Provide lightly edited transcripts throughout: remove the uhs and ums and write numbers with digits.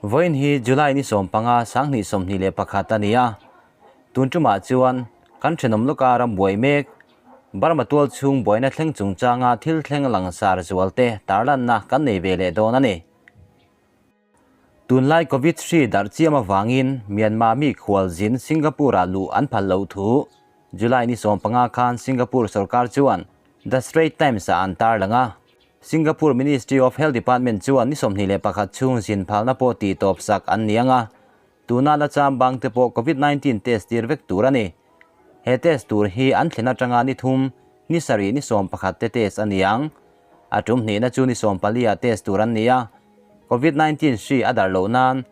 Vawiin hi July ni 15 2021 a ni a, tun tumah chuan kan thenawm lawka ram buai mek Burma tual chhung buaina thleng chungchanga thil thleng langsar zualte tarlanna kan nei ve leh dawn a ni. Tunlai Covid hri darh chiam avangin Myanmar mi khualzin Singapore-ah luh an phal loh thu July ni 15 khan Singapore sorkar chuan The Straits Times-ah an tarlang a. Singapore Ministry of Health Department chuan ni 21 chhung zin phalna pawh tih tawp sak an ni ang a, tuna la cham bang te pawh Covid 19 test tir vek tur a ni. He test tur hi an thlen atanga ni thum, ni sarih ni 11 te test a ni ang. A tum hnihna chu ni 14 ah test tur an ni a, Covid 19 hri a darh loh nan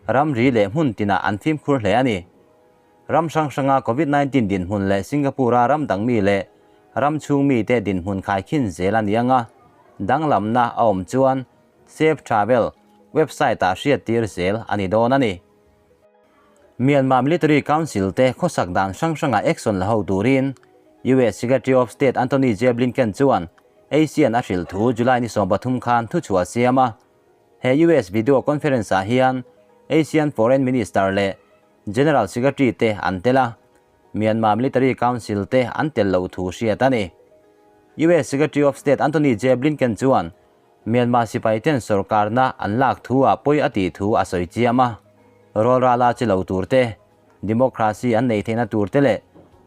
ramri leh hmun tinah an fimkhur hle a ni. Ram hrang hranga Covid 19 dinhmun leh Singapore-a ram dang mi leh ram chhung mite dinhmun khaikhin zel a ni ang a, danglamna a awm chuan Safe Travel website-ah hriattir zel a ni dawn a ni. Myanmar Military Council te khawsak dan hrang hranga action la ho turin US Secretary of State Antony J Blinken chuan ASEAN a hrilh thu July ni 13 khan thuchhuah siam a. He US video conference-ah hian ASEAN Foreign Minister leh General Secretary te an tel a, Myanmar Military Council te an tel loh thu hriat a ni. US Secretary of State Antony J Blinken chuan Myanmar sipai ten sorkarna an lak thu ah pawi a tih thu a sawi chiam a, rawlrala chi lo tur te, democracy an nei theihna tur te leh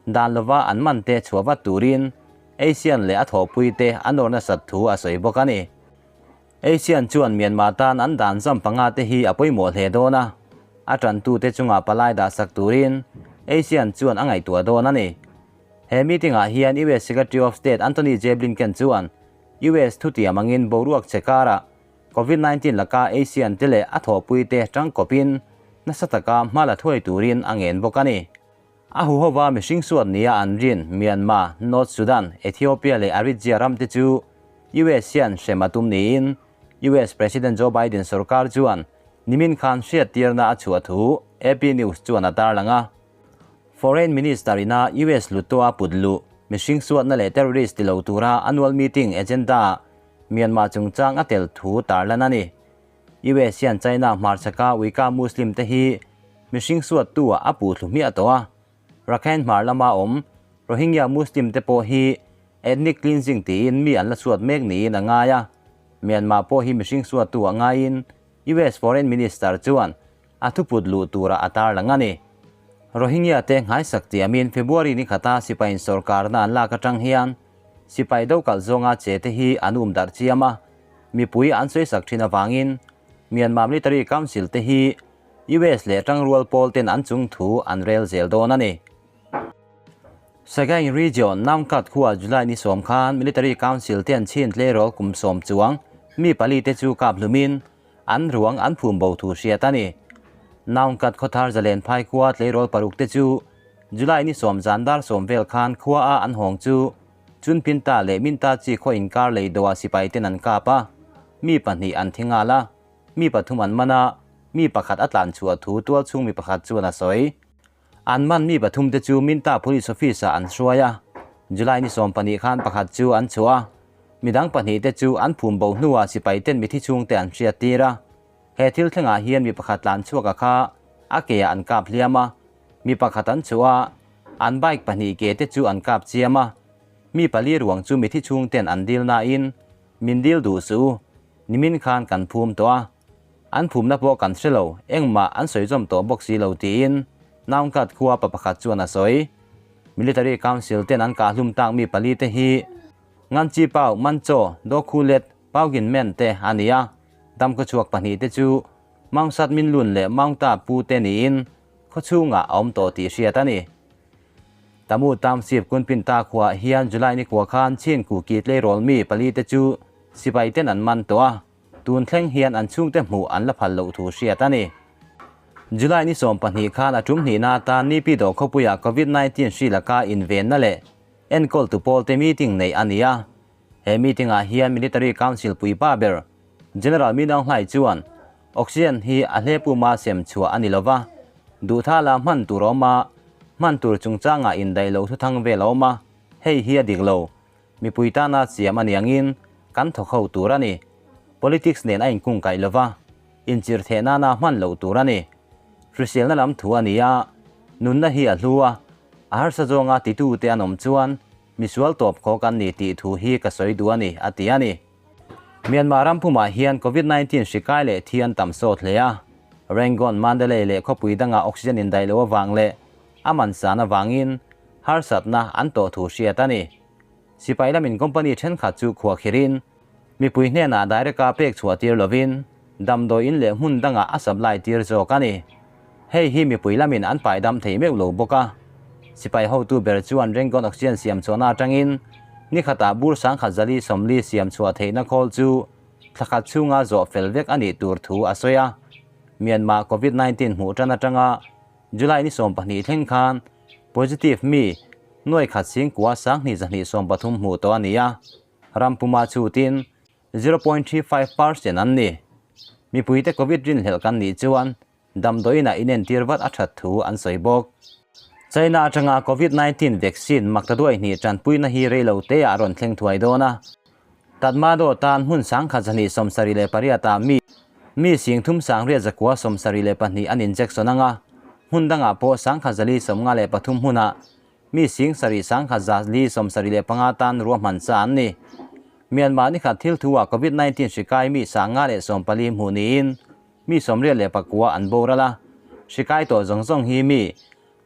dan lova an man te chhuah vat turin ASEAN leh a thawhpui te an awr nasat thu a sawi bawk a ni. ASEAN chuan Myanmar tan an dan zam panga te hi a pawimawh hle dawn a, a tantute chunga palai dah sak turin ASEAN chuan a ngaihtuah dawn a ni. He meeting-ah hian US Secretary of State Antony J Blinken chuan US thutiam angin boruak che karah Covid 19 laka ASEAN te leh a thawhpuite tangkawpin nasa taka hma la thuai turin a ngen bawk a ni. A huhova mihring suat nia an rin Myanmar, North Sudan, Ethiopia leh Eritrea ram te chu US hian hrem a tum niin US President Joe Biden sorkar chuan nimin khan hriattirna a chhuah thu AP News chuan a tarlang a. Foreign Minister ina US Hluttaw a put luh mihring suatna leh terrorist ti lo tura annual meeting agenda-ah Myanmar chungchang a tel thu tarlan a ni. US hian China hmarchhaka Uighur Muslim te hi mihring suattu ah a puh thlu hmiah tawh a, Rakhine hmar lama awm Rohingya Muslim te pawh hi ethnic cleansing tiin mi an la suat mek niin a ngai a, Myanmar pawh hi mihring suattu ah ngaiin US Foreign Minister chuan a thuput luh turah a tarlang a ni. Rohingya te nghaisak tiamin February ni khata sipain sorkarna an lak atang hian sipai do kalh zawnga che te hi an um darh chiam a, mipui an sawisak thin avangin Myanmar Military Council te hi US leh tangrual pawl ten an chung thu an rel zel dawn a ni. Sagaing Region, Namkat khua July ni 10 khan Military Council te an chhin tleirawl kum 10 chuang mi pali te chu kap hlumin an ruang an phum bo thu hriat a ni. Namkat khawthar zalen phai khua tleirawl paruk te chu July ni 10 zan dar 10 vel khan khua a an hawng chu Chunpinta leh Minta chi khaw inkar lei doa sipai ten an kap a, mi pahnih an thi nghal a, mi pathum an man a, mi pakhat a tlan chhuah thu tual chhung mi pakhat chuan a sawi. An man mi pathum te chu Minta Police Office-ah an hruai a, July ni 12 khan pakhat chu an chhuah a, midang pahnih te chu an phum bo hnuah sipai ten mithi chhungte an hriat tir a. He thil thlengah hian mi pakhat tlan chhuak a kha a keah an kap hliam a, mi pakhat an chhuah a, an bike pahnih ke te chu an kap chiam a, mi pali ruang chu mithi chhungten an dil nain min dil duh suh u, nimin khan kan phum tawh a, an phumna pawh kan hre lo, engmah an sawi zawm tawh bawk si lo tiin Naungkat khua pa pakhat chuan a sawi. Military Council ten an kah hlum tak mi pali te hi Ngan Chi Pau, Man Chaw, Do Khu Let, Pau Gin Men te a ni a, dam khawchhuak pahnih te chu Maung Sat Min Lun leh Maung Ta Pu te niin khawchhungah a awm tawh tih hriat a ni. Tamu Township Kunpinta khuaah hian July ni kua khan Chin Kuki tleirawl mi pali te chu sipai ten an man tawh a, tun thleng hian an chhungte hmuh an la phal loh thu hriat a ni. July ni 12 khan a tum hnihna atan Nipi dawh khawpuiah Covid 19 hri laka invenna leh enkawltu pawlte meeting neih a ni a. He meeting-ah hian Military Council puipa ber General Min Aung Hlaing chuan oxygen hi a hlepuma sem chhuah a ni lova, duhtha la hman tur a awm a, hman tur chungchangah indaih loh thuthang vel a awm a, hei hi a dik lo. Mipui tana siam a ni angin kan thawk ho tur a ni. Politics nen a inkungkaih lova. Inchirhtheh nana hman loh tur a ni. Hriselna lam thu a ni a, nunna hi a hlu a, a harsa zawnga titute an awm chuan misual tawp khawk an ni tih thu hi ka sawi duh a ni, a ti a ni. Myanmar ram pumah hian Covid 19 hri kai leh thi an tam sawt hle a. Rangoon, Mandalay leh khawpui dangah oxygen indaih loh avang leh a man san avangin harsatna an tawh thu hriat a ni. Sipai lamin company thenkhat chu khuahkhirin mipui hnenah direct-a pek chhuah tir lovin damdawi in leh hmun dangah a supply tir zawk a ni. Hei hi mipui lamin an pai dam thei meuh lo bawk a. Sipai hotu ber chuan Rangoon oxygen siam chhuahna atangin ni khatah bur sangkhat zali sawmli siam chhuah theihna khawl chu thla khat chhunga zawh fel vek a nih tur thu a sawi a. Myanmar Covid 19 hmuh tan atanga July ni 12 thleng khan positive mi nuai khat singkua sanghnih zahnih 13 hmuh tawh a ni a. Ram puma chhutin 0.35% an ni. Mipuite Covid rinhlelh kan nih chuan damdawiinah inentir vat a that thu an sawi bawk. China atanga Covid 19 vaccine maktaduai hnih tanpuina hi rei lo te ah rawn thleng thuai dawn a. Tatmadaw tan hmun sangkhat 278 ah mi mi singthum sangriat zakua 72 an injection anga, hmun dangah pawh sangkhat 453 hmunah Mi sing sarih sangkhat za li 75 tan ruahman sa an ni. Myanmar ni khat thil thu ah Covid 19 hri kai mi 114 hmuh niin mi 89 an boral a. Hri kai tawh zawng zawng hi mi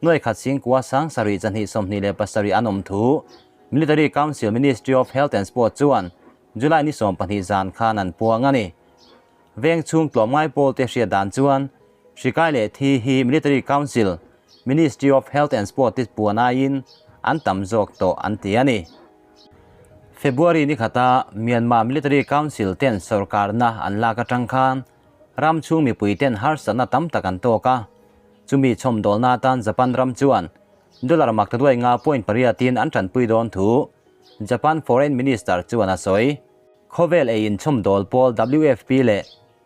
nuai khat sing kua sang sarih 227 an awm thu Military Council Ministry of Health and Sport chuan July ni 12 zan khan an puang a ni. Veng chhung tlawmngai pawl te hriat dan chuan hri kai leh thi hi Military Council Ministry of Health and Sport te puan aiin an tam zawk tawh an ti a ni. February ni khata Myanmar Military Council ten sorkarna an lak atang khan ram chhung mipui ten harsatna tam tak an tawk a. Chumi chhawmdawlna atan Japan ram chuan dollar mak ta duai nga point pariatin an tanpui dawn thu Japan Foreign Minister chuan a sawi. Khawvel ei inchhawmdawl pawl WFP leh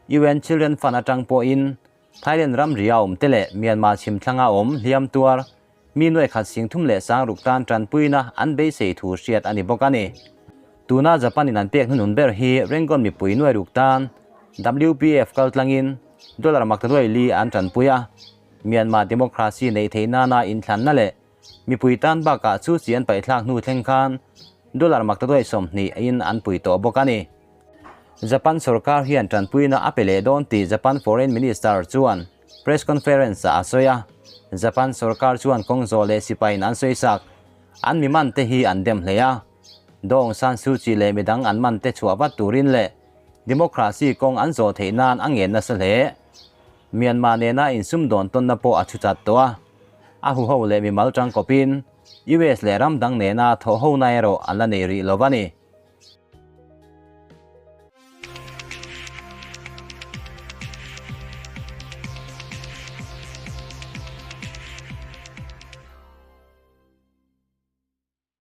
UN Children Fund atang pawhin Thailand ramri a awm te leh Myanmar chhimthlanga awm hliam tuar mi nuai khat sing thum leh sang ruk tan tanpuina an beisei thu hriat a ni bawk a ni. Tuna Japan in an pek hnunun ber hi Rangoon mipui nuai ruk tan WPF kaltlangin dollar mak ta duai li an tanpui a, Myanmar democracy neih theih nana inthlanna leh mipui tan bakah chu chi an paihthlak hnu thleng khan dollar mak ta duai 20 in an pui tawh bawk a ni. Japan sorkar hian tanpuina a pe leh dawn tih Japan Foreign Minister chuan press conference ah a sawi a. Japan sorkar chuan kawng zawh leh sipaiin an sawi sak. An mi man te hi an dem hle a. Daw Aung San Suu Kyi leh midang an man te chhuah vat turin leh democracy kawng an zawh theih nan a ngen nasa hle. Myanmar nena insumdawn tawnna pawh a chhu chat tawh a. A huho leh mimal tangkawpin US leh ram dang nena thawhhona erawh an la nei rih lo a ni.